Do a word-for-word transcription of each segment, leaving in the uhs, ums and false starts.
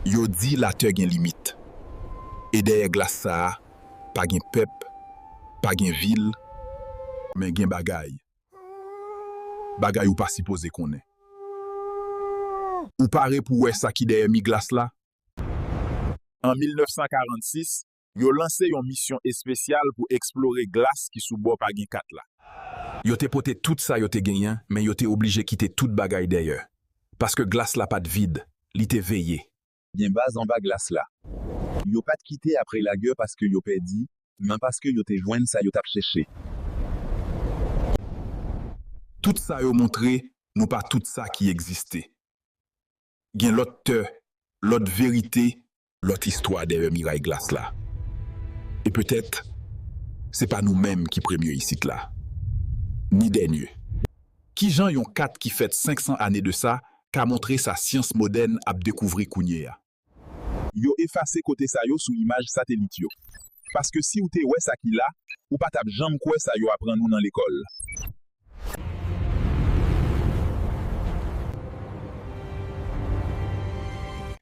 Yo di latè gen limit. E dèyè glas sa a, pa gen pèp, pa gen vil, men gen bagay. Bagay ou pa sipoze konnen. Ou pare pou wè sa ki dèyè mi glas la? An mil nèf san karannsis, yo lanse yon misyon espesyal pou eksplore glas ki sou bò pa gen kat la. Yo te pote tout sa yo te genyen, men yo te oblije kite tout bagay dèyè. Paske glas la pa t vid, li te veye. Gen baz anba glas la. Yo pa t kite apre lagè paske yo pèdi, men paske yo te jwenn sa yo t ap chèche. Tout sa yo montre nou pa tout sa ki egziste. Gen lòt tè, lòt verite, lòt istwa dèyè miray glas la. E petèt, se pa nou menm ki premye isit la, ni dènye. Ki jan yon kat ki fèt senk san ane de sa ka montre sa syans modèn ap dekouvri kounye a? Yo efase kote sa yo sou imaj satelit yo. Paske si w te wè sa ki la, ou pa t ap janm kwè sa yo aprann ou nan lekòl.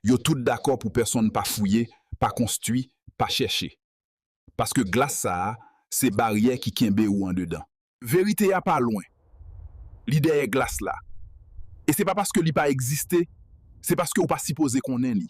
Yo tout dakò pou pèsonn pa fouye, pa konstwi, pa chèche. Paske glas sa a, se baryè ki kenbe ou andedan. Verite a pa lwen. Li dèyè glas la. E se pa paske li pa egziste, se paske ou pa sipoze konnen li.